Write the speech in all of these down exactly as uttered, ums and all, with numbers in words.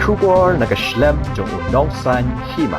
Khubor na ka shlem jong u nongsan hima.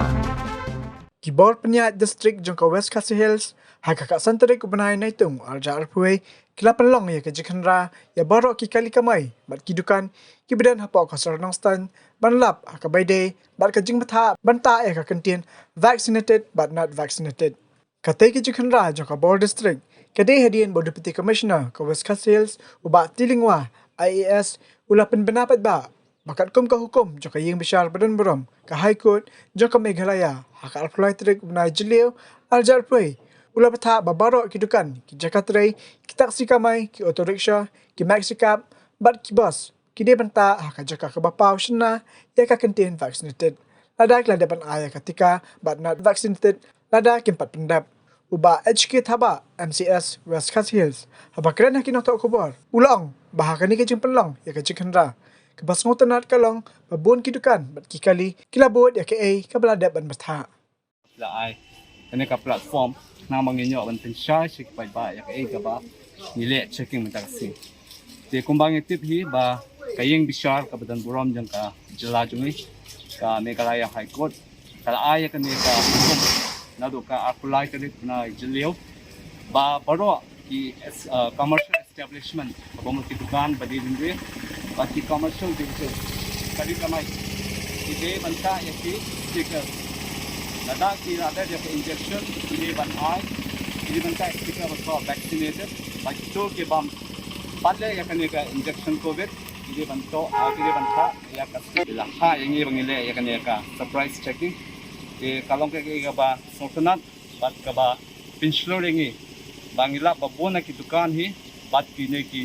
Ki bor pynïaid district jong ka West Khasi Hills ha ka khatsan tarik u bnai Naitung arja arphew ki la pynlong ïa ka jingkhynra ïa baroh ki kali kamai bad ki dukan ki ba don hapoh ka sor Nongstoiñ ban lap ha ka bai dei bad ka jingbthah ban tah ïa ka kyntien vaccinated but not vaccinated. Katei ka jingkhynra jong ka bor district ka dei hadien ba u Deputy Commissioner ka West Khasi Hills u Bah T. Lyngwa I A S u la pynbna paidbah ba katkum ka hukum jong ka ïing bishar ba don burom ka High Court jong ka Meghalaya ha ka arphew lai tarik u bnai Jylliew arja arphew u la bthah ba baroh ki dukan, ki jaka trei, ki taksi kamai, ki auto rickshaw, ki maxi cab bad ki bus ki dei ban tah ha ka jaka kaba paw shynna ïa ka kyntien vaccinated. Lada ki la dep ban ai ïa ka tika bad not vaccinated lada kim pat pyndep. U Bah H K Thabah, M C S West Khasi Hills, haba kren ha ki nongthoh khubor u la ong ba ha kane ka jingpynlong ïa ka jingkhynra kaba sngewtynnad ka long ba bun ki dukan bad ki kali ki la bud ïa kaei kaba la dep ban bthah. La ai kane ka platform khnang ba ngin ïoh ban pynshai sha ki paidbah ïa kaei kaba ngi leh checking mynta ka sngi. Te kumba ngi tip hi ba ka ïing bishar kaba don burom jong ka jylla jong ngi, ka Meghalaya High Court, ka la ai ïa kane ka hukum naduh ka arphew lai tarik u bnai Jylliew ba baroh ki es-, uh, commercial establishment, kaba mut ki dukan ba dei lynti bad ki commercial vehicles, kali kamai, ki dei ban tah ïa ki sticker. Lada ki la dep ïa ka injection ki dei ban ai, ki dei ban tah sticker ba thoh vaccinated. Bad kito ki bym pat leh ïa kane ka injection covid ki dei ban thoh, ah, ki dei ban tah ïa ka sticker. La ha ïa ngi ba ngi leh ïa kane ka surprise checking. Te ka long kaei kaba sngewtynnad bad kaba pynshlur ïa ngi ba ngi lap ba bun na ki dukan hi bad kine ki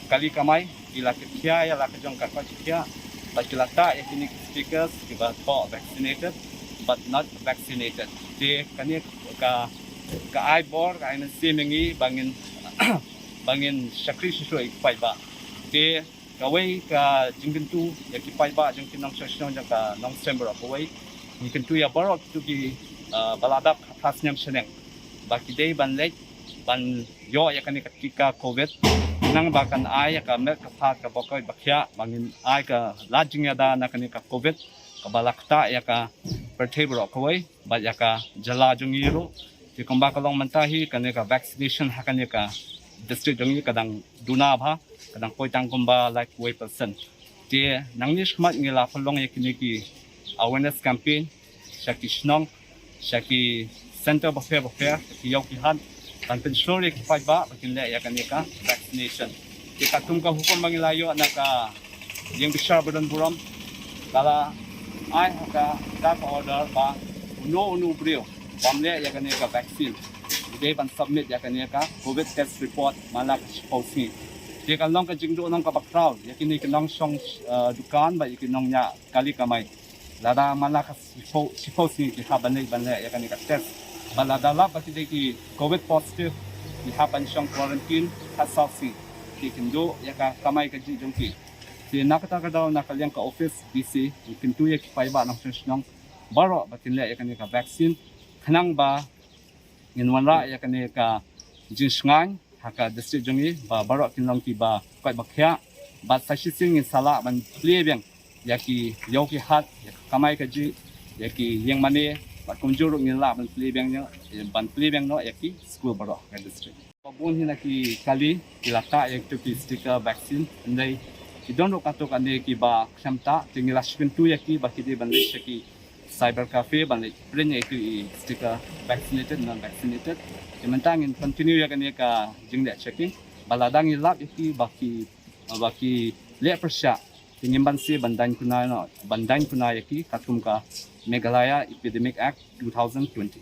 kali kamai ki la khia ïa la ka jong ka koit khia bad ki la tah ïa kine ki stickers kiba thoh vaccinated but not vaccinated. Te kane ka, ka ai bor, ka ai mynsiem ïa ngi ba ngin, ba ngin shakri shuh shuh ïa ki paidbah. Te kawei ka jingkyntu ïa ki paidbah jong ki nongshong shnong jong ka Nongstoiñ baroh kawei. Ngi kyntu ïa baroh kito ki, ah, ba la dap khatphra snem shaneng ba ki dei ban leit ban ïoh ïa kane ka tika covid khnang ba kan ai ïa ka met ka phad kaba koit ba khiah ba ngin ai ka lad jingïada na kane ka covid kaba la ktah ïa ka pyrthei baroh kawei bad ïa ka jylla jong ngi ruh. Te kumba ka long mynta hi kane ka vaccination ha kane ka district jong ngi ka dang duna bha, ka dang poi tang kumba lai kawei percent. Te nangne shakhmat ngi la pynlong ïa kine ki awareness campaign sha ki shnong, sha ki center bapher bapher, sha ki ïew ki hat ban pynshlur ïa ki paidbah ba kin leh ïa kane ka vaccination. Te katkum ka hukum ba ngi la ïoh na ka ïing bishar ba don burom, ka la ai ha ka dark order ba uno uno u briew bym leh ïa kane ka vaccine u dei ban submit ïa kane ka covid test report man la ka shiphew sngi. Te ka long ka jingduhnong kaba khraw ïa kine ki nongshong, eh, dukan bad ïa ki nongñiah kali kamai. Lada man la ka shiphew, shiphew sngi ki hap ban leit ban leh ïa kane ka test bad lada lap ba ki dei ki covid positive ki hap ban shong quarantine khatsaw sngi. Ki kynduh ïa ka kamai kajih jong ki. Te na kata ka daw na ka liang ka office D C ngi kyntu ïa ki paidbah nongshong shnong baroh ba kin leh ïa kane ka vaccine khnang ba ngin wanrah ïa kane ka jingshngaiñ ha ka district jong ngi ba baroh kin long kiba koit ba khiah. Bad sa shisien ngin sa lah ban plie biang ïa ki ïew ki hat, ïa ka kamai kajih, ïa ki ïing mane bad kumjuh ruh ngin lah ban plie biang ïa, ban plie biang noh ïa ki skul baroh ha ka district. Ba bun hi na ki kali ki la tah ïa kito ki sticker vaccine, hynrei ki don ruh katto katne kiba khlem tah. Te ngi la shu kyntu ïa ki ba ki dei ban leit sha ki cyber cafe ban leit print ïa kito i sticker vaccinated, non vaccinated. Te mynta ngin continue ïa kane ka jingleh checking ba lada ngi lap ïa ki ba ki, ba ki leh pyrshah te ngin banse ban daiñ kuna noh, ban daiñ kuna ïa ki katkum ka Meghalaya Epidemic Act two thousand twenty.